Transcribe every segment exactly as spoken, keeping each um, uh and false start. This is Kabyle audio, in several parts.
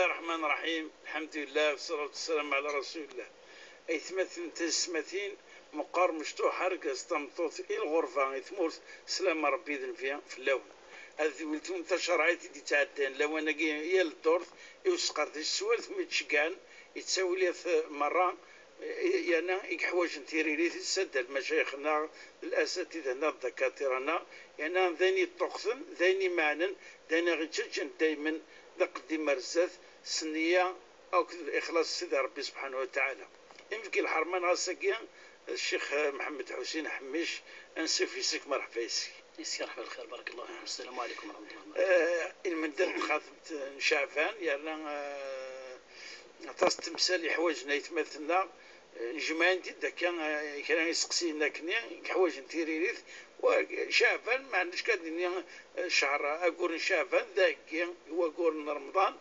الرحمن الرحيم. الحمد لله والصلاة والسلام على رسول الله. Aytmaten d taysetmatin, meqqar mecṭuḥ argaz tameṭṭut i lɣerba, i tmurt, sslama n Ṛebbi d nnbi fell-awen. Ad d-weltun tacerɛit i d-yettɛeddan lawan-agi yal ddurt, i useqerdic s wal tmid ceggɛen, yettawilat merra, yerna i yeḥwaǧen tiririt, s adda lmacayix-nneɣ, d lasatida-nneɣ, d dakatira-nneɣ, yerna d ayen yeṭṭuqten, d ayen imeɛnen, d ayen aɣ-ittaǧǧan daymen d aqeddim ar zdat, s nniya akked lixlaṣ Sidi Ṛebbi subḥanahu wa taɛala. Imekki lḥerma-nneɣ ass-agi, Ccix Mḥemmed Ḥusin Ḥemmic, ansuf yes-k, merḥba yes-k. Yes, yerḥa lxir, barakallahu fikum. Assalamu ɛalaykum wa rahmatullahi wa barakatuh. Eh, i lmendad n txatemt n Caɛban, yerna, eh, aṭas n temsal yeḥwaǧen aytmaten-nneɣ, eh, jemɛen-t-id akka, eh, kra iseqsiyen akkenni, yeḥwaǧen tiririt, wa, Caɛban, maɛnac kan ad d-nini, eh, ccehr, aggur n Caɛban, d aheggi i waggur n Remḍan,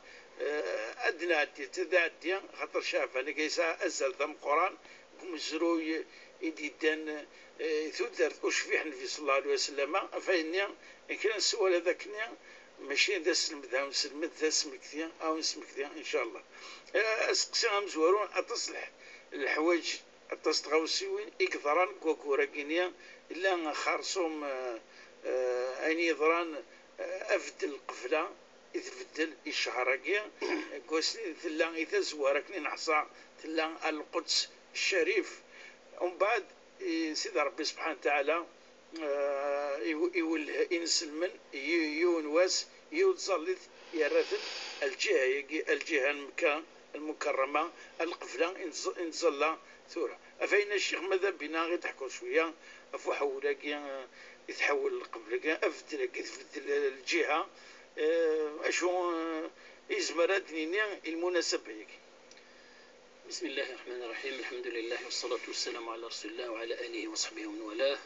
eh, ad d-nɛeddi, d aɛeddi, xaṭer Caɛban-agi yesɛa azal d ameqqran, deg umezruy i d-yeddan, eh, tudert ucbiḥ Nnbi sallallahu alayhi wa sallam, ɣef ayenni, kra n sswal ad akkenni, mačči d aselmed, ad awen-selmed, d asmekti, ad awen-smekti, incallah. Eh, aseqsi amezwaru, aṭas n leḥ-, leḥwayeǧ, aṭas n tɣawsiwin i yeḍran deg waggur-agi-nni, llan xerṣum, eh, eh, ayen yeḍran, eh, abeddel n lqebla, i tbeddel i ccehr-agi, deg wass-nni tella i tazwara akken i neḥṣa, tella ar Lquds Ccarif. Umbeɛd, i Sidi Ṛebbi subḥanahu wa taɛala, eh, iw-, iwelleh inselmen, yi-, yiwen wass, yiwet tẓallit, yerra-ten ar lǧiha-agi, ar lǧiha n Mekka Lmukerrama, ar lqebla i nettẓ-, i nettẓalla tura. Ɣef ayen a ccix, mada bina i d-teḥkuḍ cwiya ɣef uḥewwel-agi, eh, i tḥewwel lqebla-agi, abeddel-agi, tbeddel lǧiha, eh, acu, eh, yezmer ad d-nini i lmunasaba-agi? بسم الله الرحمن الرحيم. الحمد لله والصلاة والسلام على رسول الله وعلى آله وصحبه ومن والاه.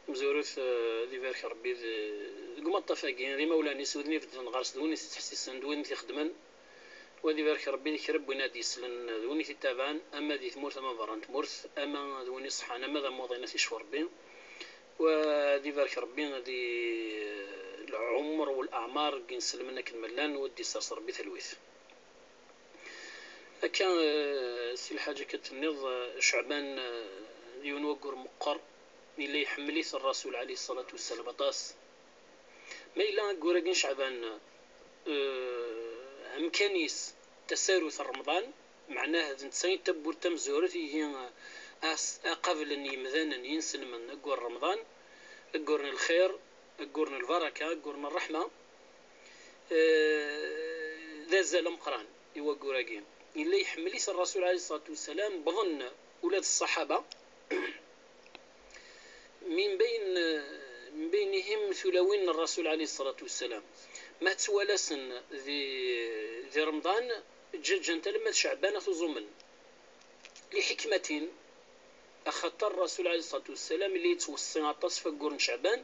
Tamezwarut, eh, ad ibarek Ṛebbi d-, deg umaṭṭaf-agi, d imawlan-is, wid i ibeddlen ɣer-s, d win i t-ittḥessisen, d win i t-ixeddmen. Wa ad ibarek Ṛebbi di kra n win ad d-yeslen, d win i t-ittabaɛen, ama di tmurt, ama berra n tmurt, ama d win iṣeḥḥan, ama d amuḍin, ad t-icfu Ṛebbi. Wa ad ibarek Ṛebbi di, eh, lɛumr u leɛmar n yinselmen akken ma llan, u ad d-isers Ṛebbi talwit. Akka, eh, si lḥaǧa akka tenniḍ, eh, Ceɛban, eh, d yiwen waggur meqqer, yella iḥemmel-it Ṛṛasul ɛalayhi ṣṣalatu wassalam aṭas. Ma yella aggur-agi n Ceɛban, eh, amkan-is tasarut n Remḍan, meɛnah d netta i d tawwurt tamezwarut ihi, eh, as-, aqablen yimdanen, yinselmen, aggur n Remḍan, aggur n lxir, aggur n lbaraka, aggur n ṛṛeḥma. Eh, d azal ameqqran i waggur-agi. Yella iḥemmel-it Ṛṛasul ɛalayhi ṣṣalatu wassalam, wwḍen ula d ṣṣaḥaba. Min bayn, min baynihim tulawin n Ṛṛasul ɛalayhi ṣṣalatu wassalam. Ma ttwalasen di, di Remḍan, ǧǧaǧǧant alamma d Ceɛban ad t-uẓumen. Liḥikmatin, axaṭer Ṛṛasul ɛalayhi ṣṣalatu wassalam yella yettweṣṣi aṭas f waggur n Ceɛban,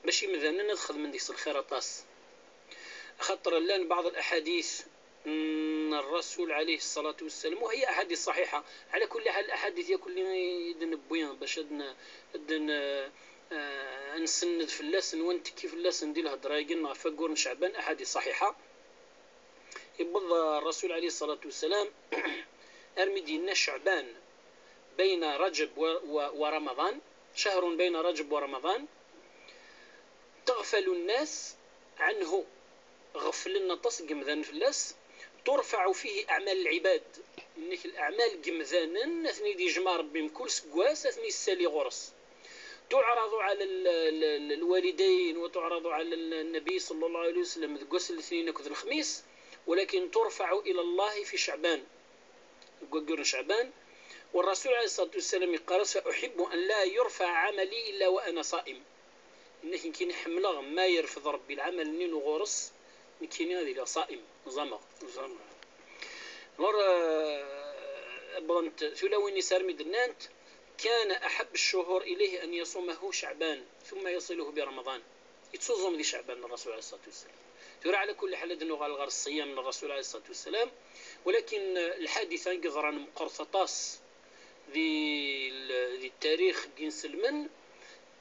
bac imdanen ad xedmen deg-s lxir aṭas. Axaṭer llan baɛḍ laḥadit n Ṛṛasul ɛalayhi ṣṣalatu wassalam, وهي أحاديث صحيحة. Ɛla kulli ḥal, laḥadit yakk lli i d-newwi bac ad n-, ad n-, eh, ad nsenned fell-asen, wa nettekki fell-asen di lhedra-agi ɣef waggur n Ceɛban, aḥadit ṣaḥiḥa. Yewweḍ, eh, Ṛṛasul ɛalayhi ṣṣalatu wassalam armi d-yenna: Ceɛban bayna Raǧab wa, wa, wa Ramaḍan, شهر بين رجب ورمضان تغفل الناس عنه. Ɣeflen aṭas n yemdanen fell-as. ترفع فيه أعمال العباد. Inna-k leɛmal n yemdanen, ad ten-id-yejmeɛ Ṛebbi mkul seggas, ad ten-yessali ɣur-s. تعرض على ال-، ال-، ال-، الوالدين وتعرض على ال-، النبي صلى الله عليه وسلم deg wass n letnin akked lexmis, ولكن ترفع إلى الله في شعبان. Deg waggur n Ceɛban, والرسول عليه الصلاة والسلام yeqqar-as: أحب أن لا يرفع عملي إلا وأنا صائم. Inna-k nekkini ḥemmleɣ ma yerfed Ṛebbi lɛamal-nni n ɣur-s, nekkini ad iliɣ ṣaim, ẓameɣ. Ẓameɣ. Lor, eh, wwḍent tulawin-is armi d-nnant: كان أحب الشهور إليه أن يصومه شعبان ثم يصله برمضان. Yettuẓum di Ceɛban n Ṛṛasul ɛalayhi ṣṣalatu wassalam. Tura, ɛla kulli ḥal, ad nuɣal ɣer ṣṣiyam n Ṛṛasul ɛalayhi ṣṣalatu wassalam, walakin, eh, lḥadit-a i yeḍran meqqret aṭas di, di ttarix n yinselmen,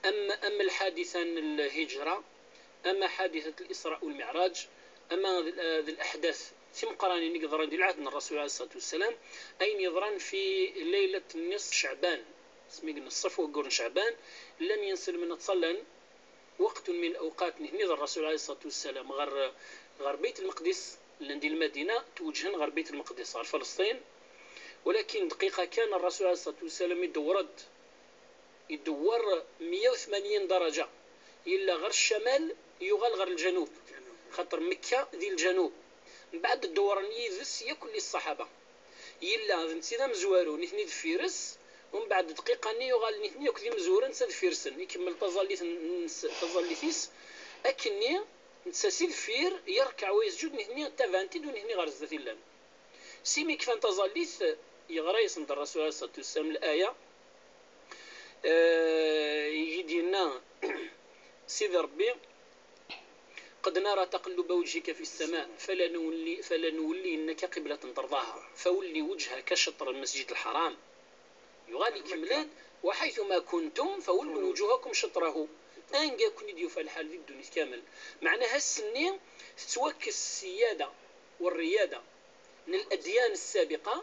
am, am lḥadit-a n lhiǧra, ama ḥaditat l-Isra u Lmiɛraǧ, Ama d, d leḥdat timeqqranin i yeḍran di lɛahd n Ṛṛasul ɛalayhi ṣṣalatu wassalam, ayen yeḍran fi laylat n nisf Ceɛban, asmi i yenṣef waggur n Ceɛban, llan yinselmen ttṣallan waqt min lawqat, nitni d Ṛṛasul ɛalayhi ṣṣalatu wassalam, ɣer, ɣer Bayt Lmeqdis, llan di Lmadina, tweǧhen ɣer Bayt Lmeqdis, ɣer Falesṭin. Walakin dqiqa kan, Ṛṛasul ɛalayhi ṣṣalatu wassalam idewwer-d, idewwer meyya u tmanyin daraǧa. Yella ɣer ccamal, yuɣal ɣer lǧanub. Xaṭer Mekka di lǧanub. Mbeɛd dewren yid-s yakk lli ṣṣaḥaba. Yella d netta i d amezwaru, nitni deffir-s, umbeɛd dqiqa-nni yuɣal nitni akk d imezwura, netta deffir-sen. Ikemmel taẓallit n, n, taẓallit-is, akkenni netta si deffir, yerkeɛ wa yesǧud, nitni ttabaɛen-t-id u nitni ɣer zdat i llan. Simi kfan taẓallit, yeɣra-yasen-d Ṛṛasul ɛalayhi ṣṣalatu wassalam laya, eh, i d-yenna Sidi Ṛebbi: قد نرى تقلب وجهك في السماء فلنولي-، فلنولينك قبلة ترضاها فول وجهك شطر المسجد الحرام. Yuɣal ikemmel-d: وحيث ما كنتم فولوا وجوهكم شطره. Anga ken-id-yufa lḥal di ddunit kamel. Meɛna ass-nni tettwakkes ssiyada u rriyada n ladyan ssabiqa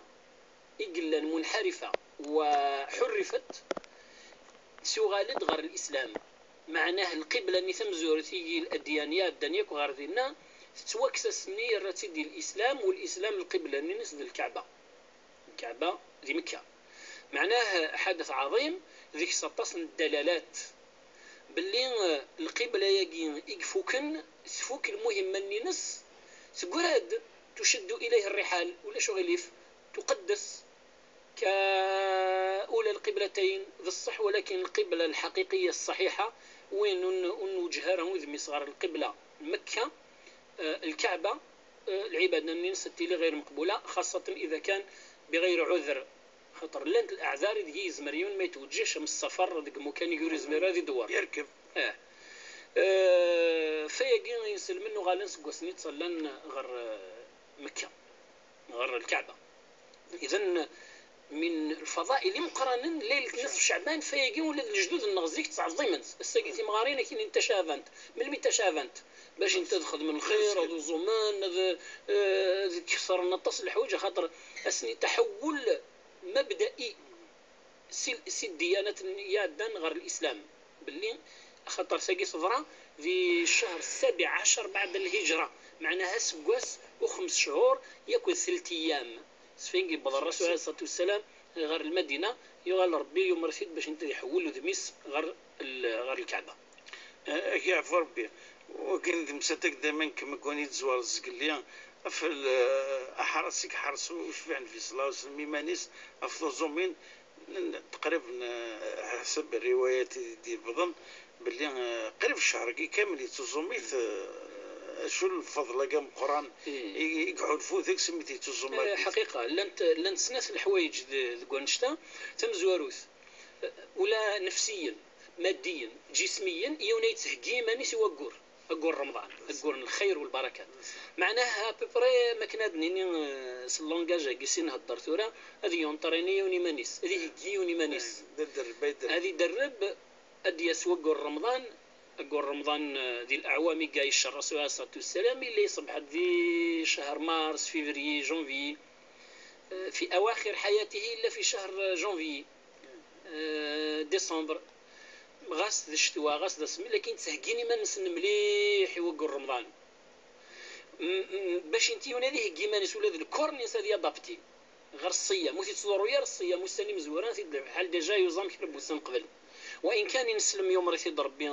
i yellan munḥarifa wa ḥurrifet, tuɣal-d ɣer lislam. Meɛnah lqibla-nni tamezwarut i ladyan iɛeddan yakk ɣer dinna, tettwakkes ass-nni, yerra-tt-id i lislam, u lislam lqibla-nni-ines d lkaɛba. Lkaɛba di Mekka. Meɛnah ḥadath ɛaḍim, deg-s aṭas n ddalalat belli, eh, lqibla-agi i ifuken tfuk lmuhimma-nni-ines, tegrad, tuceddu ilayha rriḥal, ulac uɣilif, tuqeddes ka ula lqiblatayn d ṣṣeḥ, walakin lqibla lḥaqiqiya ṣṣaḥiḥa, win ur n-, ur nweǧǧeh ara udem-is ɣer lqibla n Mekka, eh, lkaɛba, eh, lɛibada-nni-ines ad tili ɣir meqbula, xaṣṣatan ida kan biɣayri ɛuder. Xaṭer llant leɛdar ideg i yezmer yiwen ma yetweǧǧiḥ am ṣṣafar deg imukan i ur yezmir ara ad idewwer. Yerkeb. Eh. Eh, fayagi inselmen uɣalen seg wasmi ttẓallan ɣer, eh, Mekka, ɣer lkaɛba. Idan, min lfaḍail imeqqranen, laylat nisf Ceɛban, fayagi ula d lejdud-nneɣ zik ttɛeḍḍimen-tt. Ass-agi timɣarin akin n tacɛbant. Melmi tacɛbant? Bac inta ad xedmen lxir, ad uẓumen, ad, eh, ad kesren aṭas n leḥwayeǧ, axaṭer ass-nni taḥewwel mabda'i si, si ddiyanat iɛeddan ɣer lislam, belli axaṭer tagi teḍra di ccher ssabiɛ ɛacar baɛd lhijra, meɛnaha aseggas u xems chur yakk d telt iyam. Sfin yewweḍ Ṛṛasul ɛalayhi ṣṣalatu wassalam ɣer Lmadina, yuɣal Ṛebbi yumer-it-id bac inta ad iḥewwel udem-is ɣer l-, ɣer lkaɛba. Eh, ad k-yeɛfu Ṛebbi. Wagi d temsalt akk d aman kem gwan i d-zwareḍ zgelli, ɣef l-, aḥras i iḥres ucfiɛ Nnbi ṣella Llahu ɛalayhi wa sallam iman-is ɣef tuẓumin, n-, teqrib n-, ḥseb rriwayat i d-yewwḍen, belli, eh, qrib ccher-agi kamel yettuẓum-it, eh, acu n lfeḍl-agi ameqqran i, i iḥulfu deg-s mi t-yettuẓum. Eh, ḥaqiqa, llant, llant snat leḥwayeǧ de-, deg wannect-a. Tamezwarut, ula nefsiyen, maddiyen, ǧismiyen, yiwen ad yettheggi iman-is i waggur, aggur n Remḍan, aggur n lxir u lbarakat. Meɛnaha, à peu près, makken ad nini, eh, s langage-agi s i nhedder tura, ad yunṭrini yiwen iman-is, ad iheggi yiwen iman-is. Ad iderreb, ad iderreb. Ad iderreb, ad d-yas waggur n Remḍan, aggur n Remḍan, eh, di leɛwam i yeccer Ṛṛasul ɛalayhi ṣṣalatu wassalam, yella iṣebbeḥ-d di ccher mars, février, janvier. Eh, في أواخر حياته yella في شهر janvier, eh, décembre. Ɣas d ccetwa, ɣas d asemmiḍ, lakin ttheggin iman-nsen mliḥ i waggur n Remḍan. M-, m-, bac inti yiwen ad iheggi iman-is ula d lkorn-is ad yadapti ɣer ṣṣiyam, ur t-ittḍurru ara ṣṣiyam, ussan imezwura, t-id lḥal déjà yuẓam kra n wussan qbel. Wa in kan ineslem yumer-it-id Ṛebbi,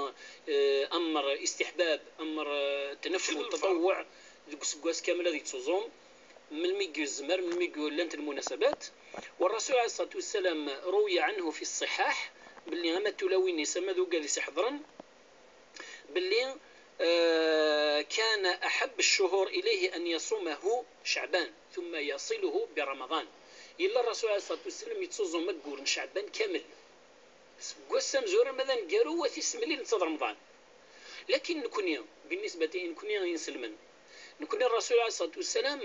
eh, amr istiḥbab, amr, eh, tnaful, taṭawuɛ, deg useggas kamel ad yettuẓum, melmi i yezmer, melmi i llant lmunasabat. Wa Ṛṛasul ɛalayhi ṣṣalatu wassalam, روي عنه في الصحاح, belli ama d tulawin-is, ama d ugad-is iḥeḍren, belli, eh, كان أحب الشهور إليه أن يصومه شعبان ثم يصله برمضان. Yella Ṛṛasul ɛalayhi ṣṣalatu wassalam yettuẓum aggur n Ceɛban kamel. Seg wass amezwaru ama d aneggaru, wa t-issemlil netta d Remḍan. Lakin nekni, بالنسبة i nekni inselmen, nekni Ṛṛasul ɛalayhi ṣṣalatu wassalam,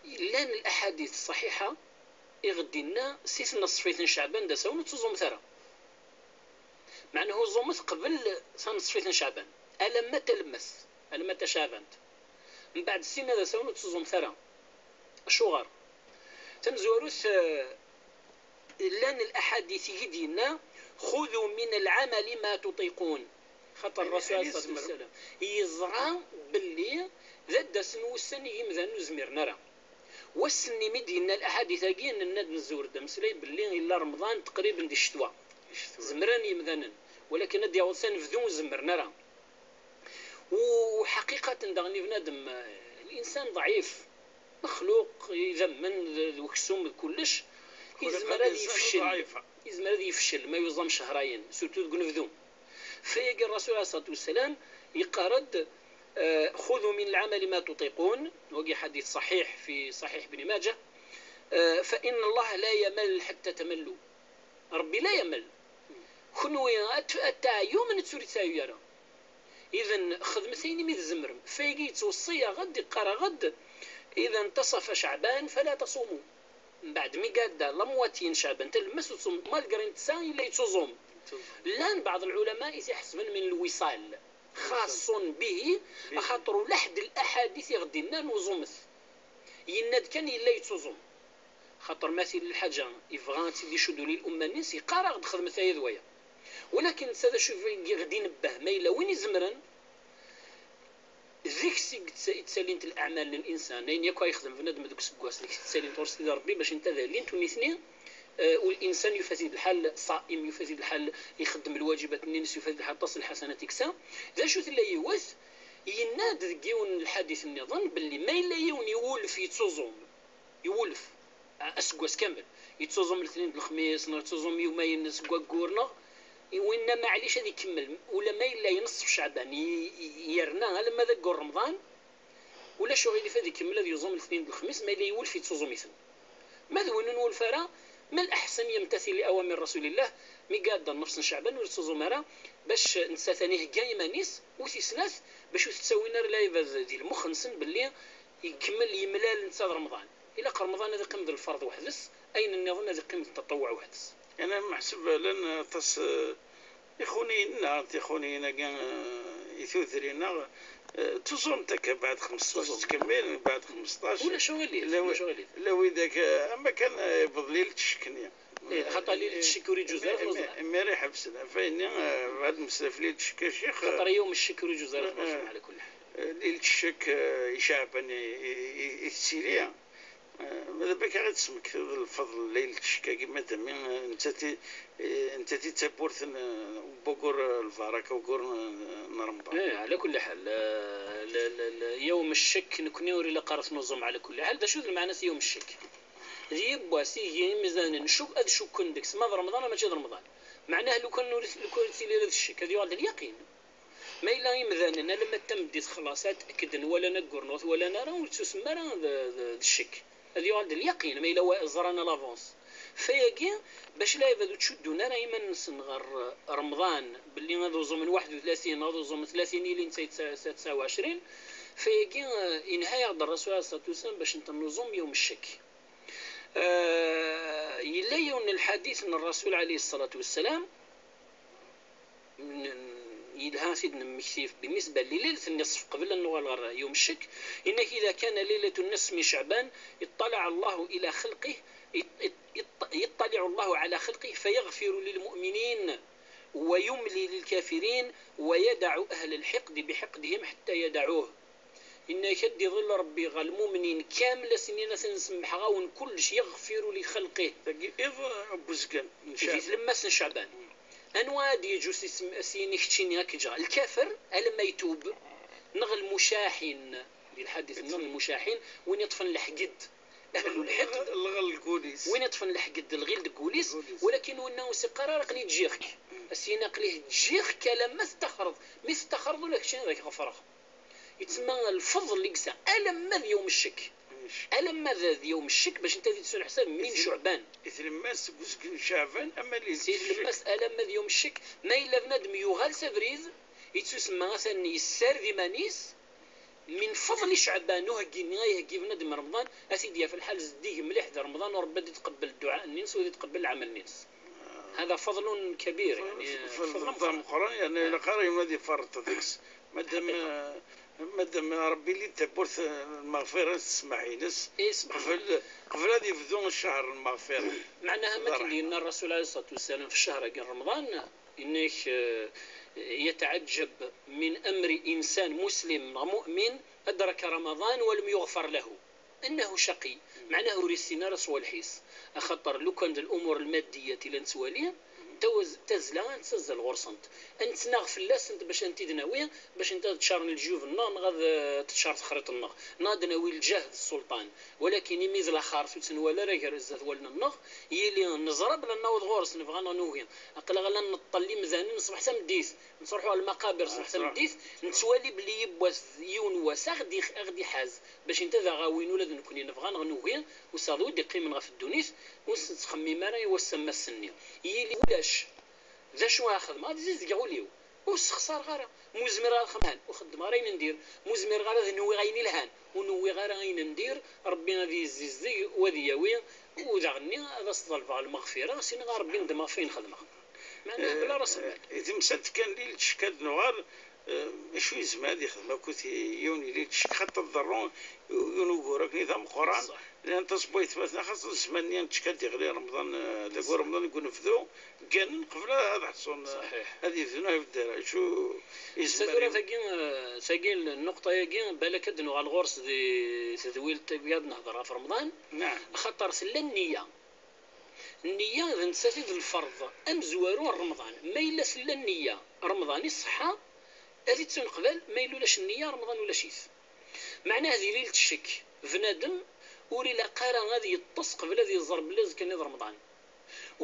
llan laḥadit ṣṣaḥiḥa i ɣ-d-inna si tneṣfit n Ceɛban d asawen ur ttuẓumet ara. Meɛna uẓumet qbel taneṣfit n Ceɛban, alamma d talemmast. Alamma d taceɛbant. Mbeɛd sin ad asawen ur tettuẓumemt ara. Acuɣer? Tamezwarut, eh, llan laḥadit i d-yenna: "Xudu min lɛamali ma tuṭiqun." Xaṭer Rasul alayhi ṣṣalatu wassalam yeẓra belli d ad d-asen wussan i yimdanen ur zmiren ara. Wass-nni mi d-yenna laḥadit-agi, nenna-d, nezwir-d ameslay belli yella Remḍan teqriben di ccetwa. Zemren yimdanen, walakin ad d-yaweḍ s anebdu ur zemmren ara. U-, uḥaqiqaten daɣen i bnadem, eh, linsan ḍɛif, mexluq, idammen d, d weksum d kullec, yezmer ad yefcel, yezmer ad yefcel ma yuẓam cehrayen, surtout deg unebdu. Fayagi Rasul alayhi ṣṣalatu wassalam yeqqar-d, eh, "Xudu min lɛamali ma tuṭiqun", wagi ḥadit ṣaḥiḥ fi ṣaḥiḥ Ibn Maǧah, eh, "Fa inna Allah la yamal ḥatta tamallu." Ṛebbi la yamal. Kenwi ad t-, ad teɛyum, netta ur yettɛyu ara. Idan, xedmet ayen imi tzemrem. Fayagi yettweṣṣi-yaɣ-d, iqqar-aɣ-d: "Idan taṣafa Ceɛban, fala tasumu." Mbeɛd mi iɛedda la moitié n Ceɛban, talemmast ur tṣum, malgré netta yella yettuẓum. Llan beɛḍ lɛulama i t-iḥesben min lwisal, xaṣṣun bihi, axaṭer ulaḥedd laḥadit i ɣ-d-innan uẓumet. Yenna-d kan yella yettuẓum. Xaṭer ma tili lḥaǧa yebɣa ad tt-id-icudd ula i lumma-nnes, yeqqar-aɣ-d xedmet aya d waya. Walakin netta d acu i ɣ-d-inebbeh, ma yella win izemren, deg-s i yett-, i ttalint leɛmal n linsan, ayen yakk ay yexdem bnadem deg useggas, deg-s i ttalint ɣur-s tidi Ṛebbi, bac netta ad alint, u nitni, eh, u linsan yufa-t-id lḥal ṣaim, yufa-t-id lḥal ixeddem lwaǧibat-nni-ines, yufa-t-id lḥal aṭas n lḥasanat yeksa. D acu tella yiwet, yenna-d deg yiwen n lḥadit nniḍen belli ma yella yiwen iwulef yettuẓum, iwulef, a-, aseggas kamel. Yettuẓum letnin d lexmis, neɣ yettuẓum yumayen seg waggur, neɣ i winna maɛlic ad ikemmel, ula ma yella i neṣṣef Ceɛban, i, i, yerna alamma d aggur Remḍan, ulac uɣilif ad ikemmel ad yuẓum letnin d lexmis, ma yella iwulef yettuẓum-iten. Ma d win ur nwulef ara, ma leḥsen yemtasil i awamir Rasulillah, mi iɛedda nnefs n Ceɛban ur yettuẓum ara, bac netta tani ihegga iman-is, u tis snat, bac ur t-ttawin ara lɛibad di lmux-nsen belli ikemmel yemlal netta d Remḍan. Ilaq Remḍan ad iqqim d lferḍ weḥd-s, ayen nniḍen ad iqqim d taṭawuɛ weḥd-s. Ana meḥsub lan aṭas, eh, ixuniyen-nneɣ, tixuniyin-agi, eh, i tudrin-nneɣ, eh, ttuẓument akka, baɛd xmesṭac ttkemmilen, baɛd xmesṭac. Ulac uɣilif, ulac uɣilif. Illa widak, eh, ama kan, eh, yewweḍ lil ccek-nni. Eh, xaṭer lil ccek ur iǧuz ara, eh, imir iḥebsen. Ɣef wayen-nni, eh, baɛd meslaf lil ccek, a ccix, eh, xaṭer yawm ccek ur iǧuz ara, eh, ɛla kulli ḥal. Eh, lil ccek, eh, i Ceɛban i, i, i, i tettili. Eh, ma d abak ara d-tesmektiḍ lfeḍl n Laylet Ccek-agi, madami, eh, nettat i, eh, nettat i d tawwurt n, eh, waggur, eh, lbaraka, waggur n, n Remḍan. Eh, ɛla kulli ḥal, eh, l-, l-, l-, yawm ccek, nekni ur ilaq ara ad t-nuẓum ɛla kulli ḥal. D acu d lmeɛna-s yawm ccek? D yiwwas i imdanen cuk-, ad cukken deg-s ma d Remḍan, ma mačči d Remḍan. Meɛnah lukan ur, lukan ur tili ara d ccek, ad yuɣal d lyaqin. Ma yella imdanen alamma d tameddit xlaṣ ad tkeden walan aggur neɣ ur t-walan ara, ur ttusemma ara d, d, d ccek. Ad yuɣal d lyaqin, ma yella wa-, ẓran à l'avance. Fayagi, bac lɛibad ur ttcuddun ara iman-nsen ɣer Remḍan, belli ad uẓumen waḥed u tlatin, ad uẓumen tlatin, ili netta yetsa-, tesɛa u ɛecrin. Fayagi, eh, inha-yaɣ-d Rasul alayhi ṣṣalatu wassalam bac netta nuẓum yawm ccek. Eh, yella yiwen n lḥadit n Rasul alayhi ṣṣalatu wassalam, n-, n-, yelha ad t-id-nemmekti بالنسبة لليلة النصف, qbel ad nuɣal ɣer yawm ccek, إنك إذا كان ليلة النصف من شعبان اطلع الله إلى خلقه، يط-، يط-، يط-، يطلع الله على خلقه فيغفر للمؤمنين ويملي للكافرين ويدع أهل الحقد بحقدهم حتى يدعوه. Yenna-ak ad d-iḍil Rebbi ɣer lmumnin kamel, ass-nni ad sen-semmḥeɣ-awen kullec, يغفر لخلقه. Dagi iḍ n uzgen n Ceɛban. Di tlemmast n Ceɛban. Anwa ad yeǧǧ s-, s-, s-, s-, yini keččini ad k-ǧǧeɣ? Lkafer, alamma yetub, neɣ lmucaḥin, di lḥadit-nni, lmucaḥin, win iṭṭfen leḥged, ahlu lḥiqd, lɣel deg wul-is. Win iṭṭfen leḥged, lɣil deg wul-is, walakin winna ur s-iqqar ara aql-i ǧǧiɣ-k. As-yini aql-i ǧǧiɣ-k alamma tettaxreḍ. Mi tettaxreḍ ula keččini ad ak-ɣefreɣ. Yettsemma lfeḍl i yesɛa alamma d yawm ccek. Alamma d, d yawm ccek, bac netta di tsun ḥsab min Ceɛban. I tlemmast deg uzgen n Ceɛban, ama di si tlemmast alamma d yawm ccek, ma yella bnadem yuɣal s abrid, yettusemma atan yessared iman-is, min feḍli Ceɛban, uheggi-nni ay iheggi bnadem Remḍan, ad t-id-yaf lḥal zeddig mliḥ d Remḍan, u Rebbi ad itqebbel dduɛa-nni-ines, u ad itqebbel lɛamal-nni-ines. هذا فضل كبير، يعني, فضل ameqqran, yerna ilaq ara yiwen ad iferreṭ deg-s. Madam, eh, Madam Ṛebbi li tawwurt n lmeɣfira s ssmaḥ-ines, Ismaḥ. Qbel, qbel ad yebdu ccher n lmeɣfira. Meɛnaha, d ma akken ṛṛeḥma. Yenna Ṛṛasul ɛalayhi ṣṣalatu wassalam, fi ccher-agi n Remḍan, yenna-k, eh, يتعجب من أمر إنسان مسلم neɣ مؤمن أدرك رمضان ولم يغفر له أنه شقي. Meɛnaha ur issin ara ṣṣwalḥ-is. Axaṭer lukan d lumuṛ lmaddiyyat i la nettwali, tawaz-, tazzla ad nettazzal ɣur-sent. Ad nettnaɣ fell-asent bac ad tent-id-nawi, bac anta ad ččaren leǧyub-nneɣ, neɣ ad, eh, teččar texriṭ-nneɣ, neɣ ad d-nawi lǧah d ssulṭan. Walakin imi d laxert ur tt-nwala ara gar zdat wallen-nneɣ, yili neẓra bla naweḍ ɣur-s, nebɣa neɣ nugi. Aql-aɣ la neṭṭel imdanen ṣṣbeḥ tameddit, nettruḥu ɣer lmaqabir ṣṣbeḥ tameddit, nettwali belli yiwwas yiwen wass a ɣ-d-ix-, a ɣ-d-iḥaz, bac anta d aɣ-awin ula d nekkni nebɣa neɣ nugi, usaḍu i d-iqqimen ɣef ddunit, ur s-nettxemmim ara i wass ammas-nni. Yili ulac. D acu ara xedmeɣ? Ad zizdegeɣ ul-iw. Ur ssexṣareɣ ara. Ma ur zmireɣ ad xedmeɣ, ur xeddmeɣ ara ayen n dir. Ma ur zmireɣ ara ad nwiɣ ayen ilhan, ur nwiɣ ara ayen n dir, Ṛebbi ad iyi-zzizdeg u ad iyi-yawi, u daɣenni ad as-ḍelbeɣ lmeɣfira, sini a Ṛebbi nedmeɣ ɣef wayen xedmeɣ. Meɛna, eh, bla ras lmal. I temsalt kan n lil ccek ad nuɣal, eh, acu yezmer ad yexdem akked yiwen n lil ccek, xaṭer ḍerru yiwen ugur akken d ameqqran, ṣṣeḥ. Llan aṭas n waytmaten, xaṭer zzman-nni n ccek ad d-iɣli Remḍan, eh, deg Remḍan deg unebdu, gganen qbel ad ḥṣun, eh, ṣaḥiḥ. Ad yebdun abeddal. Acu yezmer tura tagi, eh, tagi, nnuqṭa-yagi, balak ad d-nuɣal ɣur-s di tedwilt-agi ad nehder ɣef Remḍan. Naɛam. Axaṭer tella nniya. Nniya d nettat i d lferḍ amezwaru n Remḍan. Ma yella tella nniya, Remḍan iṣeḥḥa, ad ittuneqbal, ma yella ulac nniya, Remḍan ulac-it. Meɛnah di lilt ccek, bnadem ur ilaq ara ad yeṭṭes qbel ad iẓer belli azekka-nni d Remḍan.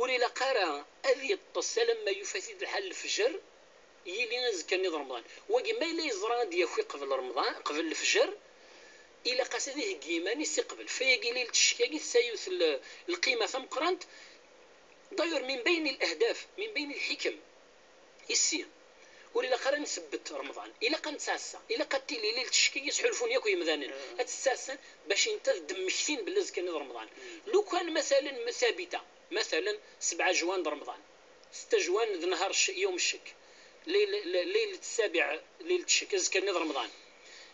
Ur ilaq ara ad yeṭṭes alamma yufa-t-id lḥal lefjer, yili azekka-nni d Remḍan. Wagi ma yella yeẓra ad d-yaki qbel Remḍan, qbel lefjer, ilaq-as ad iheggi iman-is i qbel. Fayagi lilt ccek-agi tesɛa yiwet l-, lqima tameqqrant. D'ailleurs, min bayn al-ahdaf, min bayn al-hikem, issi, ur ilaq ara ad nsebbet Remḍan. Ilaq ad nettɛassa. Ilaq ad tili lilt ccek-agi sḥulfun yakk yemdanen. Ad tettɛassan bac inta ad d-mmektin belli azekka-nni d Remḍan. Lukan, masalen, thabita, masalen, sebɛa jwan d Remḍan. Setta jwan d nhar cc-, yawm ccek. Lil-, lil-, lil tsabiɛ, lil ccek, azekka-nni d Remḍan.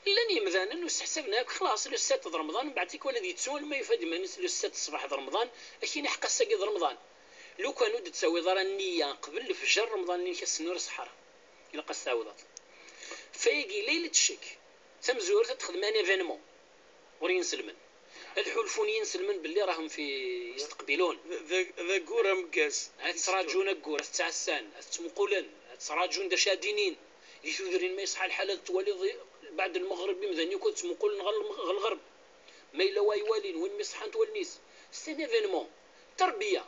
Llan yemdanen ur sseḥsaben akk, xlaṣ, le sept d Remḍan, mbeɛd tikwal ad yettu alma yufa-d iman-is le sept ṣṣbeḥ d Remḍan, akin iḥeqq ass-agi d Remḍan. Lukan ur d-tettawiḍ ara nniya qbel lefjer, Remḍan-nni-k ass-nni ur iṣeḥḥa ara. Ilaq ad s-tɛawdeḍ. Fayagi, lil ccek, tamezwarut ad texdem un événement. Ɣur yinselmen. Ad ḥulfun yinselmen belli راهم في يستقبلون. D, d, d aggur ameggaz. Ad ttraǧun aggur, ad ttɛassan, ad ttmuqulen, ad ttraǧun d acu ad d-inin. Di tudrin ma yeṣḥa lḥal ad twaliḍ بعد المغرب imdanen yakk ad ttmuqulen ɣer lm-, ɣer lɣerb. Ma yella wa iwalin, win mi ṣeḥḥant wallen-is. C'est un événement. Terbiya.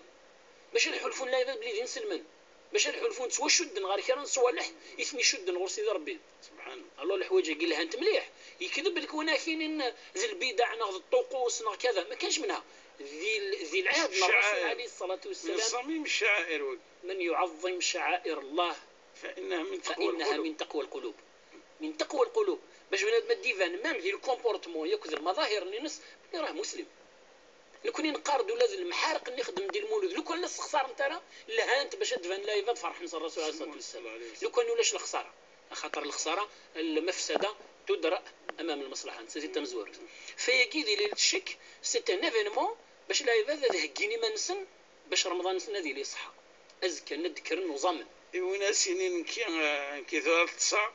Bac ad ḥulfun lɛibad belli d inselmen. Bac ad ḥulfun ttwacudden ɣer kra n ṣṣwaleḥ i ten-icudden ɣur Sidi Ṛebbi. Subḥan Allah. Alors leḥwayeǧ-agi lhant mliḥ. Yekdeb lkun akinin d lbidaɛ neɣ d ṭṭuqus neɣ kada. Ma kanx menha. Di l-, di lɛahd n Ṛṛasul ɛaɛir. Ɛalayhi ṣṣalatu wassalam. Min ṣamim ccɛaɛir wagi. من يعظم شعائر الله فإنها من تقوى فإنها القلوب. من تقوى القلوب. Min taqwa lqulub. Bac bnadem ad d-iban, même di le comportement yakk d lmaḍahir-nni-ines, belli rah muslim. Nekni neqqar-d ula d lemḥareq-nni xeddmen di lmulud, lukan la ssexṣarent ara, lhant bac ad d-ban lɛibad ferḥen s Ṛṛasul ɛalayhi ṣṣalatu wassalam. Lukan ulac lexṣara, axaṭer lexṣara, lmafsada tudra amam lmaṣlaḥa, nettat i d tamezwarut. Fayagi di lilt ccek, c'est un événement bac lɛibad ad heggin iman-nsen bac Remḍan-nsen ad yili iṣeḥḥa. Azekka-nni ad d-kkren uẓamen. I win as-inin nekki, eh, nekki tura ṭṭseɣ,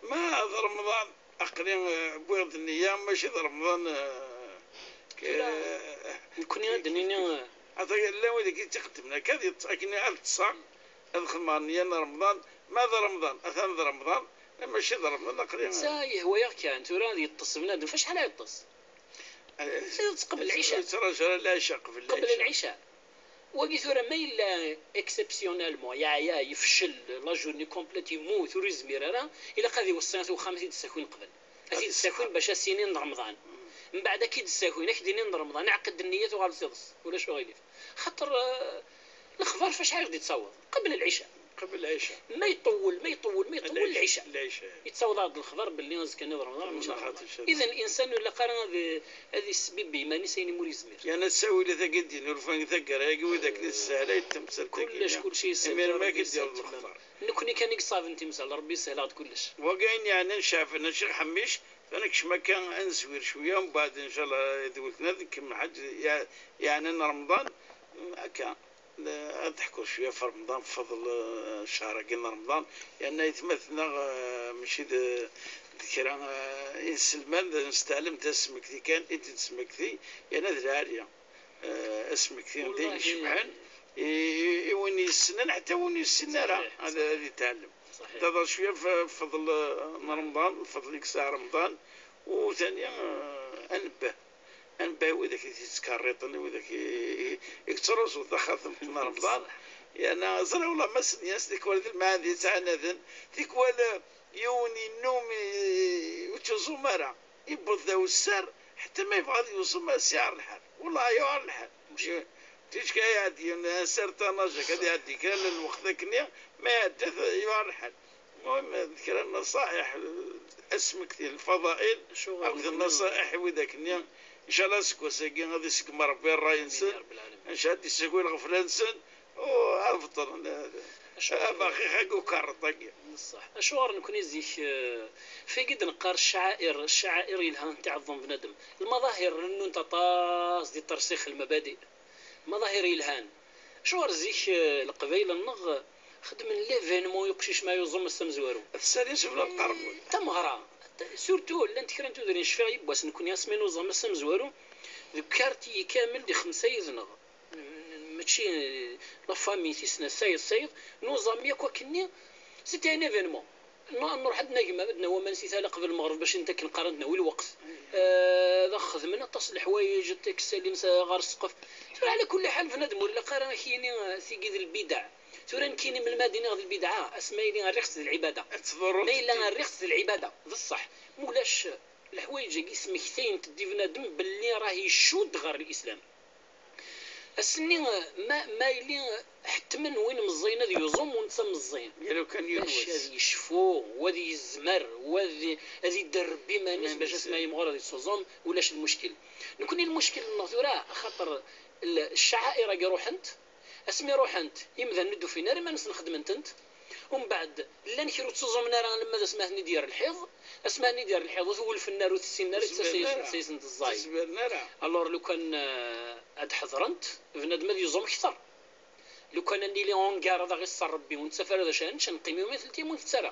ma d Remḍan, aql-i, eh, wwiɣ-d nniya, mačči d Remḍan, eh, k-, tura, eh, nekkni ad d-nini, eh, ata llan wid i tt-iqeddmen akka, ad yeṭṭ-, akken ad ṭṭseɣ, ad xedmeɣ nniya n Remḍan, ma d Remḍan, atan d Remḍan, ma mačči d Remḍan, aql-i, netta yehwa-yaɣ kan, tura ad yeṭṭes bnadem, f acḥal ara yeṭṭes? Eh, ad yeṭṭes qbel lɛica. Yettṛaǧu ara lɛica, qbel lɛica. Qbel lɛica. Wagi tura ma yella exceptionnellement yeɛya, yefcel, la journée complète yemmut, ur yezmir ara, ilaq ad iweṣṣi at uxxam ad t-id-ssakin qbel. Ad t-id-ssakin bac ad s-inin d Remḍan. Mbeɛd ad k-id-ssakin, ad k-d-inin d Remḍan, ɛqed nniya tuɣal s iḍes, ulac uɣilif. Xaṭer, eh, lexbar f acḥal i ɣ-d-ittaweḍ? Qbel lɛica. Qbel lɛica. Ma iṭewwel, ma iṭewwel, ma iṭewwel lɛica. Lɛica. Yettaweḍ-aɣ-d lexbar belli azekka-nni d Remḍan, mačči d axaṭer. Idan, insan ur ilaq ara ad, ad isbibbi iman-is ayen umi ur yezmir. Yerna ttawil-agi d-yennulfan deg taggara-agi, wid akken i tessehla tamsalt-agi. Kullec, kullec yessehel. Imir ma ak-d-yaweḍ lexbar. Nekkni kan i yeṣaben timsal, Rebbi yessehel-aɣ-d kullec. Wagi ayen yeɛnan Ceɛban, a Ccix Ḥemmic, ad nekcem akka, ad nezwir cwiya, mbeɛd, ncallah, d weltma ad nkemmel ḥaǧ ye-, yeɛnan Remḍan, akka. Ad d-ḥkuɣ cwiya ɣef Remḍan, fadl, eh, ccher-agi n Remḍan, yerna aytmaten-nneɣ, eh, mačči d, d kra, eh, inselmen, d nesteɛlem d asmekti kan i d-nesmekti, yerna d lɛali, eh, asmekti n din icebḥen i, i, i win yessnen, ḥetta win yessinen ara ad, ad yetɛellem. Ṣaḥiḥ. Taḍa cwiya f-, fadl, eh, n Remḍan, fadl i yesɛa Remḍan, u tani, eh, ad nebbeh. Ad nebbeh widak i t-yettkerriṭen, widak i, i, i yettruẓun taxatemt n Remḍan. Ṣaḥ. Yerna ẓriɣ ula ma s-, yas tikwal d lmeɛna yettɛanaden, tikwal, eh, yiwen yennum i, ur ttuẓum ara. Yewweḍ d awessar, ḥetta ma yebɣa ad yuẓum, ad s-yuɛer lḥal. Wellah yuɛer lḥal. Ticki ad iɛeddi, un certain âge, ad iɛeddi kra n lweqt akkenni, ma iɛedda-t, yuɛer lḥal. المهم، d kra n nnaṣaḥiḥ, asmekti n lfaḍail, akked nnaṣaḥiḥ i wid akkenni. Ncallah aseggas-agi ad iseggem Rebbi ṛṛay-nsen, ncallah ad d-issaki lɣefla-nsen, u ad beṭṭlen, abaxix-agi ukerriṭ-agi. Ṣṣeḥ. Acuɣer nekkni zik, eh, f-, agi d-neqqar ccaɛir, ccaɛir yelhan tiɛeḍḍem bnadem. Lmaḍahir rennunt aṭas di ṭṭerṣiq lmabadi. Maḍahir yelhan. Acuɣer zik, eh, Leqbayel-nneɣ xedmen l'événement i uqcic ma yuẓum ass amezwaru? Ad t-ssalin s ufella n lqermud. Tameɣra, surtout llant kra n tudrin, cfiɣ yiwwas nekkni asmi nuẓam ass amezwaru, deg quartier kamel di xemsa yid-neɣ. Mačči, eh, la famille tis snat, sayeḍ, sayeḍ, nuẓam yakk akkenni, c'était un événement. N-, nruḥ ad nagem, ad nawi aman si tala qbel lmeɣreb bac ntak neqqar ad nawi lweqt. Eh, ad xedmen aṭas n leḥwayeǧ, ad k-ssalin s-, ɣer ssqef. Tura, ɛla kulli ḥal, bnadem ur ilaq ara ad k-yini, eh, tigi d lbidaɛ. Tura nekkini melmi ad iniɣ d lbidaɛ, asma yili rriɣ-tt d lɛibada. Ad tḍurru. Ma yella rriɣ-tt d lɛibada, d ṣṣeḥ. Mulac, leḥwayeǧ-agi smektayen-t-id i bnadem belli rah icudd ɣer lislam. Ass-nni, ma, ma yili ḥettmen win meẓẓiyen ad yuẓum u netta meẓẓi, bac ad yecfu, u ad yezmer, u ad, ad idder Rebbi iman-is, bac asma yimɣur ad yettuẓum, ulac lmuckel. Nekkni lmuckel-nneɣ tura, axaṭer l-, ccaɛair-agi ruḥent, asmi ruḥent, imdanen ur d-ufin ara iman-nsen xedmen-tent. Umbeɛd, llan kra ur ttuẓumen ara alamma d asmi ad ten-id-yerr lḥiḍ. Asmi ad ten-id-yerr lḥiḍ, ur t-welfen ara, ur t-ssinen ara, ur ttazzen-d ẓẓay. Ur ttazzen ara. Alors, lukan, eh, ad ḥedṛent, bnadem ad yuẓum kter. Lukan ad nili ungar ad aɣ-iṣṣer Rebbi, ur nettaf ara d acu ara nečč, ad neqqim iwmi tellim ur ntett ara.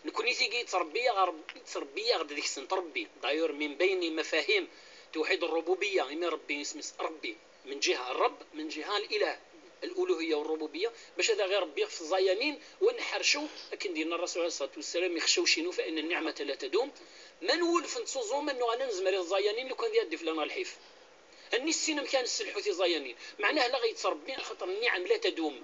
Nekkni tigi yettṛebbi-yaɣ Rebbi, yettṛebbi-yaɣ-d deg-sent Rebbi. D'ailleurs, min bayni mafahim tewḥid ṛṛububiyya, imi Rebbi isem-is Rebbi. من جهة الرب، من جهة الإله، الألوهية والربوبية، باش هذا غير ربي في الزيانين ونحرشوا، لكن دينا الرسول عليه الصلاة والسلام يخشوا شنو، فإن النعمة لا تدوم. ما نولف نتصوزو، ما نوغانا نزمر الزيانين لو كان يدي فلان الحيف. أني السينما كان السلحو في زيانين، معناه لا غيتربي خاطر النعم لا تدوم.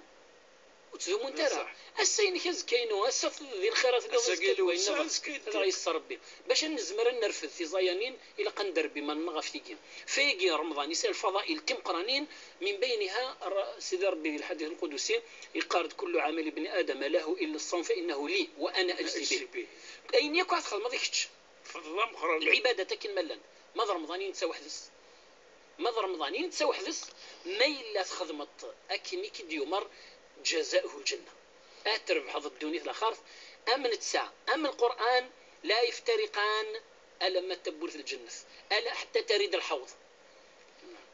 Ur ttdumunt ara. Ass-a inek, azekka inu, ass-a di lxir ad telliḍ, azekka d wayen nniḍen. Ad aɣ-yesser Rebbi. Bac ad nezmer ad nerfed tiẓayanin, ilaq ad nderb iman-nneɣ ɣef tigi. Fayagi Remḍan yesɛa lfaḍail timeqqranin, min bayniha, Sidi Rebbi di lḥadit lqudusi yeqqar-d: كل عمل ابن آدم له إلا الصوم فإنه لي وأنا أجزي به. Ayen yakk ara txedmeḍ i kečč. Lɛibadat akken ma llant. Ma d Remḍan i netta weḥd-s. Ma d Remḍan i netta weḥd-s, ma yella txedmeḍ akken i k-id-yumer, جزاؤه الجنة. Ad trebḥeḍ ddunit laxert, am netta, am Lqur'an, لا يفترقان ألم تبرث الجنة، ألا حتى ترد الحوض.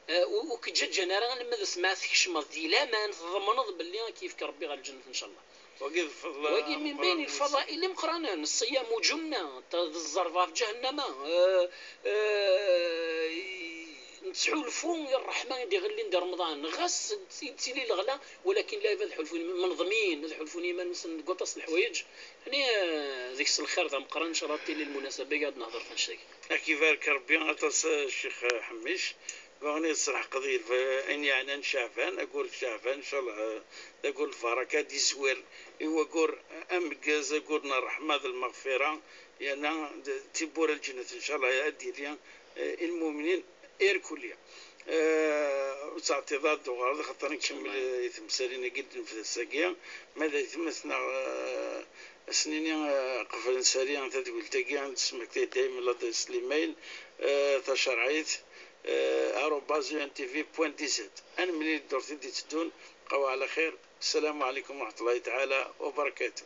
Eh, u-, ur k-ǧǧaǧǧan ara alamma d asmi ad tkecmeḍ di laman, tḍemneḍ belli ad k-yefk Rebbi ɣer lǧennet, ncallah. Wagi d lfeḍl. Wagi min bayn lfaḍail imeqqranen, ṣṣiyam u lǧunna, d ẓẓerb ɣef ǧahennama, eh, eh, nettḥulfu i ṛṛeḥma i d-iɣellin di Remḍan, ɣas d-, d-, tili leɣla, walakin lɛibad ad ḥulfun menḍmin, ad ḥulfun i yiman-nsen deg waṭas n leḥwayeǧ, yeɛni, eh, deg-s lxir d ameqqran, ncallah ad tili lmunasaba i ad nehder ɣef annect-agi. Ad k-ibarek Rebbi aṭas, a Ccix Ḥemmic. Bɣan ad sselḥqeɣ ayen yeɛnan Ceɛban, aggur n Ceɛban, ncallah, d aggur n lbaraka, ad d-izwir i waggur ameggaz, aggur n ṛṛeḥma d lmeɣfira, yerna d tibbura n lǧennet, ncallah, ad d-yili, eh, i lmumnin irkulli. Ur ttɛeṭṭiḍ ad d-tuɣaleḍ, xaṭer nkemmel i temsalin-agi d-nefd ass-agi. Ma d aytma-tneɣ, eh, ad s-nini, eh, qeblen sari tadwilt-agi, ad d-tesmekti dayem ladres n limayl, eh, tacerɛit, eh, arobase U N T V point D Z. Ad nemlil ddurt i d-itteddun, bqaw ɛla xir. Ssalamu ɛlikum wa raḥmatullahi taɛala wa barakatuh.